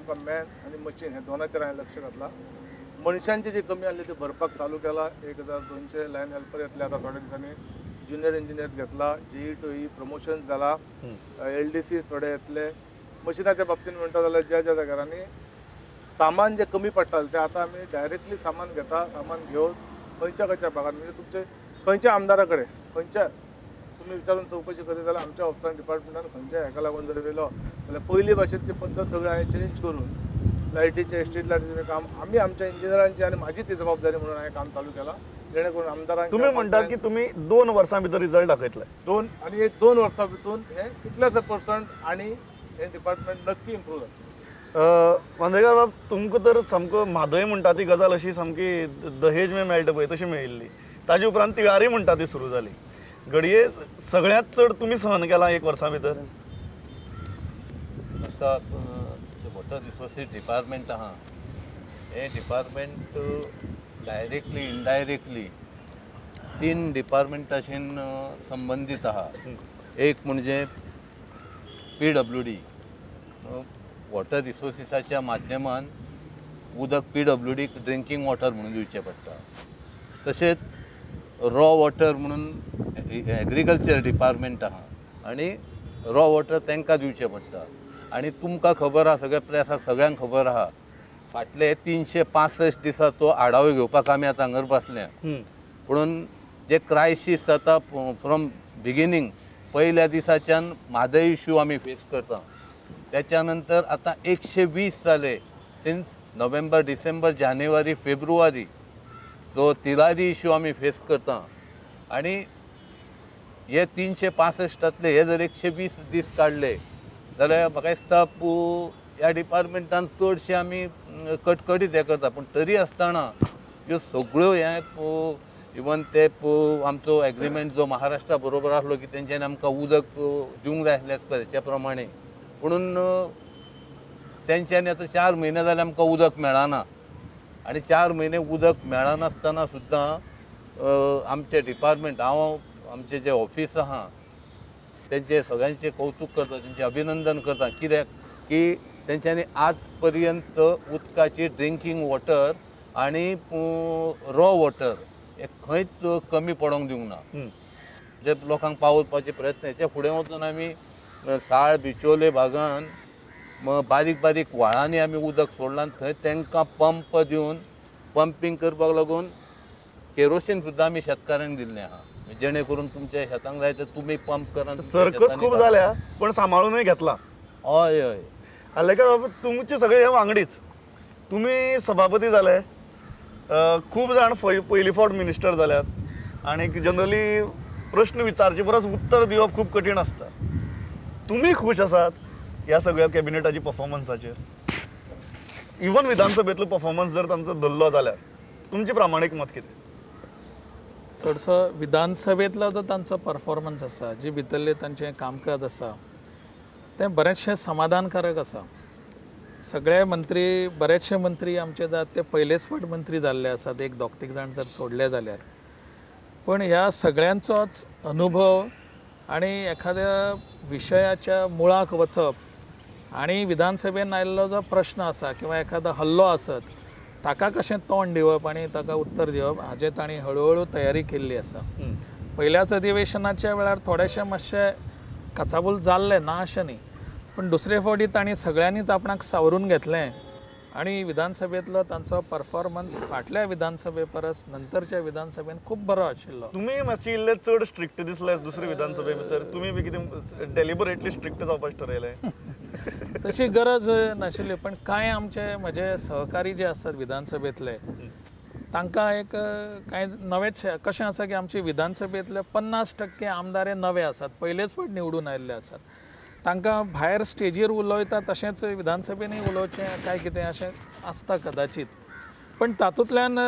आमकां मॅन आनी मशीन हे दोनाचेर हांवें लक्ष घातलां. मनशांची जी कमी आसली ती भरपाक चालू केला. 1200 लायन हेल्पर येतले आतां थोड्या दिसांनी. ज्युनियर इंजिनियर्स घेतला, जीई टू ई प्रमोशन जाला, LDC थोडे येतले. मशिनाच्या बाबतीन म्हणटा जाल्यार ज्या ज्या जाग्यारांनी सामान जें कमी पडटालें तें आतां आमी डायरेक्टली सामान घेता. सामान घेवन खंयच्या खंयच्या भागान म्हणजे तुमचे खंयच्या आमदारा कडेन खंयच्या तुमी विचारून चवकशी करीत जाल्यार आमच्या ऑफिसान डिपार्टमेंटान खंयच्या हेका लागून जर येयलो जाल्यार पयलीं भाशेन ती पद्दत सगळी हांवें चेंज करून लायटीचें स्ट्रीट लायटीचें काम आमी आमच्या इंजिनियरांची आनी म्हाजी ती जबाबदारी म्हणून हांवें काम चालू केलां, जेणे करून आमदारांक. तुमी म्हणटात की तुमी 2 वर्सां भितर रिजल्ट दाखयतले. 2 वर्सां भितून हे कितलेशे पर्संट आनी हे डिपार्टमेंट नक्की इम्प्रूव जातलें. मांद्रेकार बाब, तुमकां तर सामको म्हादय म्हणटा ती गजाल अशी सामकी दहेज में मेळटा पळय तशी मेळिल्ली. ताजे उपरांत तिळारी म्हणटा ती सुरू जाली. घडये सगळ्यांत चड तुमी सहन केलां 1 वर्सां भितर. आतां वॉटर रिसोर्सीस डिपार्टमेंट आहा, हें डिपार्टमेंट डायरेक्टली इनडायरेक्टली 3 डिपार्टमेंटाशीन संबंदीत आहा. एक म्हणजे PWD, water रिसोर्सिसाच्या माध्यमान उदक PWD drinking water म्हणून दिवचें पडटा. तशेंच रॉ वॉटर म्हणून एग्रीकल्चर डिपार्टमेंट आहा आनी रॉ वॉटर तांकां दिवचें पडटा. आनी तुमकां खबर आहा, सगळ्या प्रेसाक सगळ्यांक खबर आहा, फाटले 365 दिसाचो आढावो घेवपाक आमी आतां हांगर बसल्या. पुणून जे क्रायसीस जाता फ्रॉम बिगिनींग, पयल्या दिसाच्यान म्हादय इश्यू आमी फेस करता. त्याच्या नंतर आतां 120 जाले सिन्स नोव्हेंबर, डिसेंबर, जानेवारी, फेब्रुवारी, सो तिलारी इश्यू आमी फेस करता. आनी हे 365तले हे जर 120 दीस काडले जाल्यार म्हाका दिसता ह्या डिपार्टमेंटान चडशे आमी कटकटीत हें करता. पूण तरी आसतना ह्यो सगळ्यो हे इवन ते आमचो एग्रीमेंट जो महाराष्ट्रा बरोबर आसलो की तेंच्यांनी आमकां उदक दिवंक जाय आसलें तेच्या प्रमाणे, पुणून तेंच्यांनी आतां 4 म्हयने जाल्यार आमकां उदक मेळना. आनी 4 म्हयने उदक मेळनासतना सुद्दां आमचें डिपार्टमेंट, हांव आमचें जें ऑफीस आहा तेंचें सगळ्यांचें कौतूक करता, तेंचें अभिनंदन करता. कित्याक की तेंच्यांनी आज पर्यंत उदकाची ड्रिंकींग वॉटर आनी रॉ वॉटर हे खंयच कमी पडोंक दिवंक ना. जे लोकांक पावोवपाचे प्रयत्न हेच्या फुडें वचून आमी साळ बिचोले भागान बारीक बारीक व्हाळांनी आमी उदक सोडलां, थंय तांकां पंप दिवन पंपींग करपाक लागून केरोसीन सुद्दां आमी शेतकाऱ्यांक दिल्लें आहा, जेणे करून तुमच्या शेतांक जाय तर तुमी पंप करा. सर्कस खूब जाल्या पण सांबाळूनय घेतला. हय हय. आलेकर बाबा, तुमचे सगळे हे वांगडीच, तुमी सभापती जाले, खूब जाण पयली फावट मिनिस्टर जाल्यात आनी जनरली प्रश्न विचारचे परस उत्तर दिवप खूब कठीण आसता. तुमी खूश आसात ह्या सगळ्या कॅबिनेटाची परफॉर्मन्साचेर? इवन विधानसभेंतलो परफॉर्मन्स जर तांचो धरलो जाल्यार तुमचें प्रामाणीक मत कितें? चडसो विधानसभेंतलो जो तांचो परफॉर्मन्स आसा, जी भितरलें तांचें कामकाज आसा तें बरेंचशें समाधानकारक आसा. सगळे मंत्री, बरेचशे मंत्री आमचे जात ते पयलेच फावट मंत्री जाल्ले आसात, एक 2-3 जाण जर सोडले जाल्यार. पण ह्या सगळ्यांचोच अनुभव आनी एखाद्या विशयाच्या मुळाक वचप आनी विधानसभेन आयिल्लो जो प्रश्न आसा किंवा एखादो हल्लो आसत ताका कशें तोंड दिवप आनी ताका उत्तर दिवप हाजें तांणी हळुहळू तयारी केल्ली आसा. पयल्याच अधिवेशनाच्या वेळार थोडेशें मातशें काचाबूल जाल्लें ना अशें न्ही, पूण दुसरे फावटी तांणी सगळ्यांनीच आपणाक सावरून घेतलें आनी विधानसभेंतलो तांचो परफॉर्मन्स फाटल्या विधानसभे परस नंतरच्या विधानसभेन खूब बरो आशिल्लो. तुमी मातशे इल्ले चड स्ट्रिक्ट दिसले दुसरे विधानसभे भितर, तुमी बी कितें डेलिबरेटली स्ट्रिक्ट जावपाक ठरयलें? तशी गरज नाशिल्ली, पण कांय आमचे म्हजे सहकारी जे आसात विधानसभेंतले तांकां एक कांय नवेच कशें आसा की आमचे विधानसभेंतले 50% आमदार हे नवे आसात, पयलेच फावट निवडून आयिल्ले आसात. तांकां भायर स्टेजीर उलयता तशेंच विधानसभेनूय उलोवचें काय कितें अशें आसता कदाचीत, पण तातूंतल्यान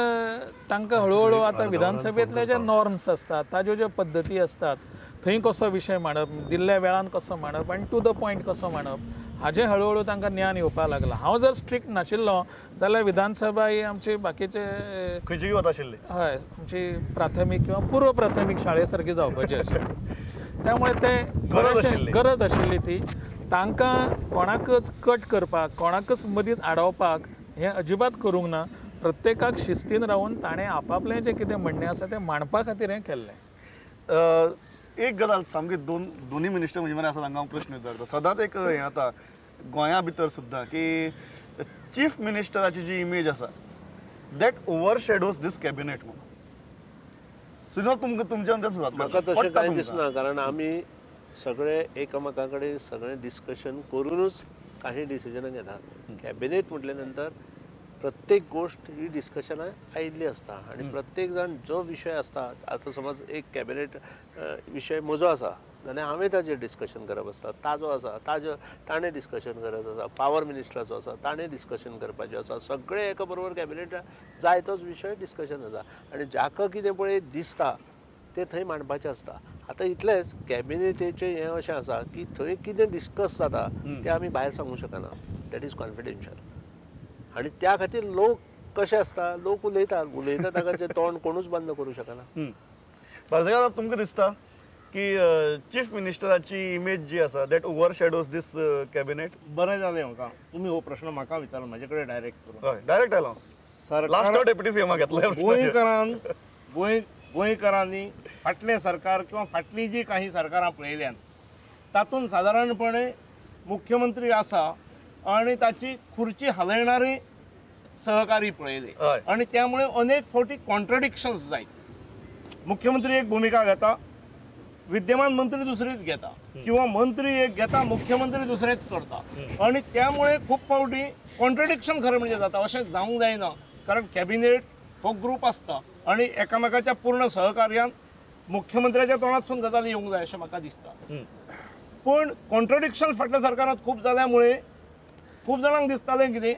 तांकां हळुहळू आतां विधानसभेंतले जे नॉर्म्स आसतात, ताज्यो ज्यो पद्दती आसतात, थंय कसो विशय मांडप, दिल्ल्या वेळान कसो मांडप आनी टू the point कसो मांडप हाजें हळुहळू तांकां ज्ञान येवपाक लागलां. हांव जर स्ट्रिक्ट नाशिल्लो जाल्यार विधानसभा ही आमची बाकीचे खंयची वता आशिल्ली, हय, आमची प्राथमीक किंवा पूर्व प्राथमीक शाळे सारकी जावपाची आशिल्ली. त्यामुळे ते गरज आशिल्ली ती. तांकां कोणाकच कट करपाक, कोणाकच मदींच आडावपाक हें अजिबात करूंक ना. प्रत्येकाक शिस्तीन रावन ताणें आपापलें जें कितें म्हणणें आसा तें मांडपा खातीर हें केल्लें. एक गजाल सामकी दोनी मिनिस्टर म्हणजे आसा तांकां हांव प्रश्न विचारता. सदांच एक हें जाता गोंया भितर सुद्दां की चीफ मिनिस्टराची जी इमेज आसा that ओवरशॅडोज these cabinet म्हणून. सुद्दां तुमकां तुमच्या आमच्या सुरवात म्हाका तशें कांय दिसना, कारण आमी सगळे एकामेका कडेन सगळें डिस्कशन करूनच काही डिसिजनां घेतात. कॅबिनेट म्हटल्या नंतर प्रत्येक गोष्ट ही डिस्कशनां आयिल्ली आसता आनी प्रत्येक जाण जो विशय आसता, आतां समज एक कॅबिनेट विशय म्हजो आसा जाल्यार हांवें ताजेर डिस्कशन करप आसता, ताजो आसा ताजो ताणें डिस्कशन करप आसा, पावर मिनिस्टराचो आसा ताणें डिस्कशन करपाचें आसा. सगळे एका बरोबर कॅबिनेट जाय तोच विशय डिस्कशन आसा आनी जाका कितें पळय दिसता तें थंय मांडपाचें आसता. आतां इतलेंच कॅबिनेटीचें हें अशें आसा की थंय कितें डिस्कस जाता तें आमी भायर सांगूंक शकना, that is confidential. आनी त्या खातीर लोक कशे आसता, लोक उलयतात उलयता ताका तें तोंड कोणूच बंद करूं शकना. पार्सेकार, तुमकां दिसता की चीफ मिनिस्टराची इमेज जी आसा that ओवरशॅडोज these cabinet? बरें जालें म्हाका तुमी हो प्रश्न म्हाका विचारलो, म्हाजे कडेन डायरेक्ट करून. हय, डायरेक्ट आयलो. लास्ट डेप्युटी सीएमा घेतलो. गोंयकारान गोंयकारांनी फाटलें सरकार किंवा फाटलीं जी काही सरकारां पळयल्यान तातूंत सादारणपणे मुख्यमंत्री आसा आनी ताची खुर्ची हालयणारी सहकारी पळयली आनी त्यामुळे अनेक फावटी कॉन्ट्रडिक्शन्स जायत. मुख्यमंत्री एक भुमिका घेता, विद्यमान मंत्री दुसरीच घेता, किंवा मंत्री एक घेता मुख्यमंत्री दुसरेच करता आनी त्यामुळे खूब फावटी कॉन्ट्रडिक्शन खरें म्हणजे जाता. अशें जावंक जायना, कारण कॅबिनेट हो ग्रूप आसता आनी एकामेकाच्या पूर्ण सहकार्यान मुख्यमंत्र्याच्या तोंडांतसून गजाली येवंक जाय अशें म्हाका दिसता. पूण कॉन्ट्रडिक्शन फाटल्या सरकारांत खूब जाल्यामुळे खूब जाणांक दिसतालें कितें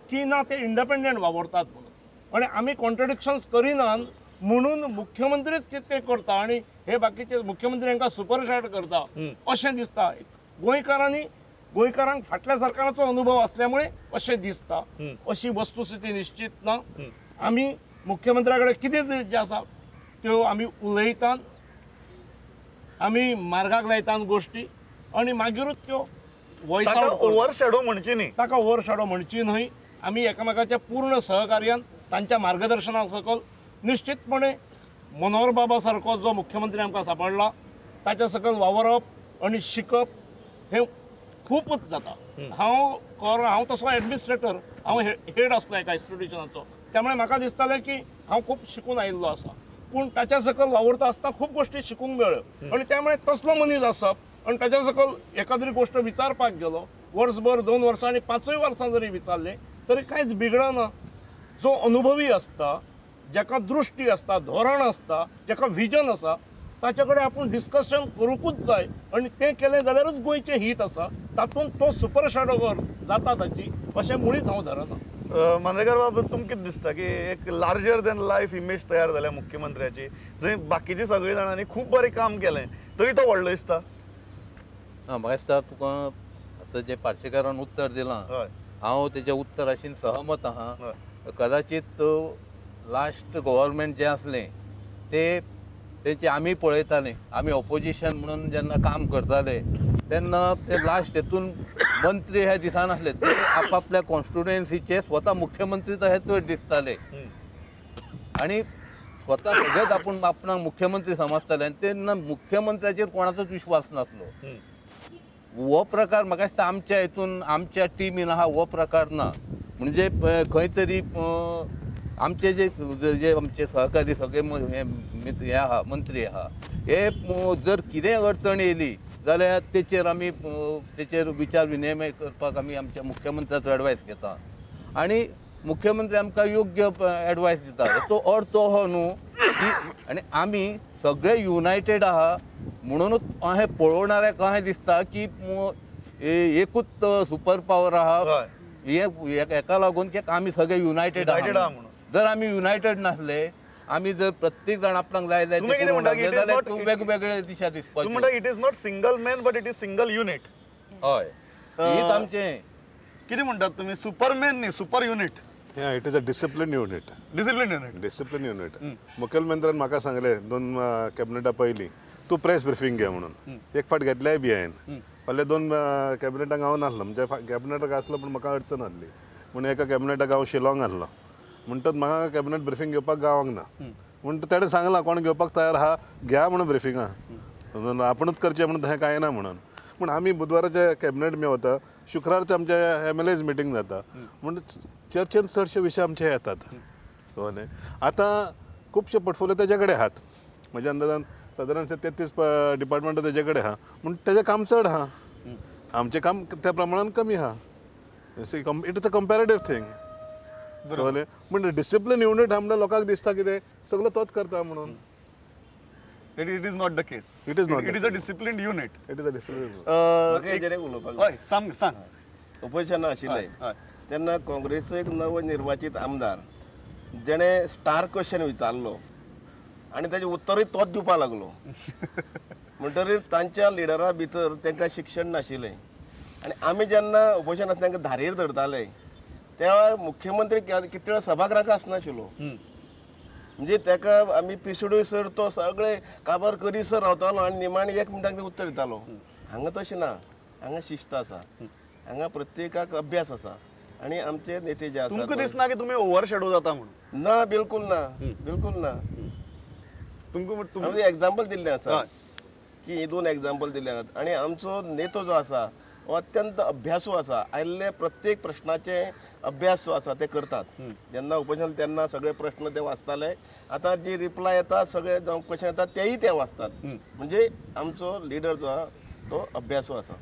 की ना ते इंडिपेंडंट वावरतात म्हणून, आनी आमी कॉन्ट्रडिक्शन्स करिनात म्हणून मुख्यमंत्रीच कितें करता आनी हे बाकीचे मुख्यमंत्री हांकां सुपरशाट करता अशें दिसता. गोंयकारांनी गोंयकारांक फाटल्या सरकाराचो अनुभव आसल्यामुळे अशें दिसता. अशी वस्तुस्थिती निश्चित ना. आमी मुख्यमंत्र्या कडेन कितें जें आसा त्यो आमी उलयतात, आमी मार्गाक लायतात गोश्टी आनी मागीरूच त्यो वॉयस आउट. ओवरशॅडो म्हणची न्ही, ताका ओवरशॅडो म्हणची न्हय. आमी एकामेकाच्या पूर्ण सहकार्यान तांच्या मार्गदर्शना सकयल निश्चितपणे मनोहर बाबा सारको जो मुख्यमंत्री आमकां सांपडला ताच्या सकयल वावरप आनी शिकप हें खूबच जाता. हांव तसो एडमिनिस्ट्रेटर, हांव हेड आसलो एका इन्स्टिट्युशनाचो, त्यामुळे म्हाका दिसतालें की हांव खूब शिकून आयिल्लो आसा, पूण ताच्या सकयल वावुरता आसतना खूब गोश्टी शिकूंक मेळ्ळ्यो आनी त्यामुळे तसलो मनीस आसप आनी ताच्या सकयल एकाद्री गोश्ट विचारपाक गेलो वर्सभर 2 वर्सां आनी 5 वर्सां जरी विचारलें तरी कांयच बिगडना. जो अनुभवी आसता, जाका दृश्टी आसता, धोरण आसता, जाका विजन आसा, ताचे कडेन आपूण डिस्कशन करूंकूच जाय आनी तें केलें जाल्यारूच गोंयचें हीत आसा, तातूंत तो सुपर शॅडोवर जाता ताची अशें मुळीच हांव धरना. मांद्रेकार बाब, तुमकां कितें दिसता की एक लार्जर दॅन लायफ इमेज तयार जाल्या मुख्यमंत्र्याची, जंय बाकीच्या सगळ्या जाणांनी खूब बरें काम केलें तरी तो व्हडलो दिसता? ना, म्हाका दिसता तुका आतां जें पार्सेकारान उत्तर दिलां हांव तेज्या उत्तराशीन सहमत आहा. कदाचित लास्ट गव्हर्मेंट जें आसलें ते तेचे आमी पळयताले, आमी ऑपोजिशन म्हणून जेन्ना काम करताले तेन्ना ते लास्ट हेतून मंत्री हे दिसनासले, ते आपापल्या कॉन्स्टिट्युएन्सीचे स्वता मुख्यमंत्री तर हे चड दिसताले आनी स्वता सगळेच आपूण आपणाक मुख्यमंत्री समजताले आनी तेन्ना मुख्यमंत्र्याचेर कोणाचोच विश्वास नासलो. हो प्रकार म्हाका दिसता आमच्या हितून आमच्या टिमीन आहा हो प्रकार ना. म्हणजे खंय तरी आमचे जे जे आमचे सहकारी सगळे हे हे आहा मंत्री आहा हे जर कितेंय अडचण येयली जाल्यार तेचेर आमी तेचेर विचार विनिमय करपाक आमी आमच्या मुख्यमंत्र्याचो एडवायस घेता आनी मुख्यमंत्री आमकां योग्य एडवायस दिता. तो अर्थ हो न्हू की आनी आमी सगळे युनायटेड आहा म्हणूनच अहें पळोवणाऱ्याक अहें दिसता की एकूच सुपर पावर आहा, हे हेका लागून की आमी सगळे युनायटेड आहा. जर आमी युनायटेड नासले, आमी जर प्रत्येक जाण आपणाक जाय जाय ते करूंक लागले जाल्यार वेगवेगळे दिशा दिसपाच्यो. म्हणटा it is not single man but it is single unit. हय, हीच आमचें कितें म्हणटात तुमी, सुपरमॅन न्ही, super unit. It is a discipline unit. Discipline unit. Discipline unit. मुखेलमंत्र्यान म्हाका सांगलें 2 कॅबिनेटा पयलीं तूं प्रेस ब्रिफींग घे म्हणून, एक फावट घेतल्याय बी हांवें. फाटल्या 2 कॅबिनेटाक हांव नासलो, म्हणजे कॅबिनेटाक आसलो पूण म्हाका अडचण आसली म्हणून एका कॅबिनेटाक हांव शिलाँग आसलो, म्हणटच म्हाका कॅबिनेट ब्रिफींग घेवपाक गावंक ना. म्हण तेणें सांगलां कोण घेवपाक तयार आहा घ्या म्हणून ब्रिफिंगा, आपणूच करचें म्हणून तशें कांय ना म्हणून. पूण आमी बुधवाराचे कॅबिनेट मी वता, शुक्रारचे आमचे MLAs meeting जाता, म्हण चर्चेन चडशे विशय आमचे येतात. खबर न्ही आतां खुबशे पोर्टफोलियो तेजे कडेन आहात, म्हज्या अंदाजान सादारण 33 डिपार्टमेंटां तेजे कडेन आहा, म्हूण तेजें काम चड आहा, आमचें काम त्या प्रमाणान कमी आहा. It is a comparative thing. बरोबर न्ही? पूण डिसिप्लीन युनीट आहा म्हणल्यार लोकांक दिसता कितें सगळो तोच करता म्हणून. It is not the case. It is not. It is a disciplined unit. It is a disciplined unit. म्हाका हेजेर एक उलोवपाक. हय सांग सांग. ओपोजिशना आशिल्ले तेन्ना काँग्रेसचो एक नवनिर्वाचित आमदार जेणे स्टार क्वेश्चन विचारलो आनी ताजें उत्तरूय तोच दिवपाक लागलो, म्हणटरीर तांच्या लिडरा भितर तांकां शिक्षण नाशिल्लें. आनी आमी जेन्ना ओपोजिशन आसतना तांकां धारेर धरताले त्या मुख्यमंत्री कितले वेळ सभागृहाक आसनाशिल्लो, म्हणजे ताका आमी पिसडूसर तो सगळे काबार करीसर रावतालो आनी निमाणें 1 मिनटाक उत्तर दितालो. हांगा तशें ना, हांगा शिस्त आसा, हांगा प्रत्येकाक अभ्यास आसा आनी आमचे नेते जे आसा. तुमकां दिसना की तुमी ओवर शॅडो जाता म्हणून? ना, बिलकुल ना, बिलकुल ना. तुमकां एग्जाम्पल दिल्लें आसा की ही 2 एग्जाम्पल दिल्ले आसात. आनी आमचो नेतो जो आसा हो अत्यंत अभ्यासू आसा, आयिल्ले प्रत्येक प्रश्नाचे अभ्यास जो आसा ते करतात. जेन्ना ओपोजिशन तेन्ना सगळे प्रश्न ते वाचताले, आतां जी रिप्लाय येता सगळे जावं क्वेश्चन येता तेय ते वाचतात. म्हणजे आमचो लिडर जो आसा तो अभ्यासू आसा.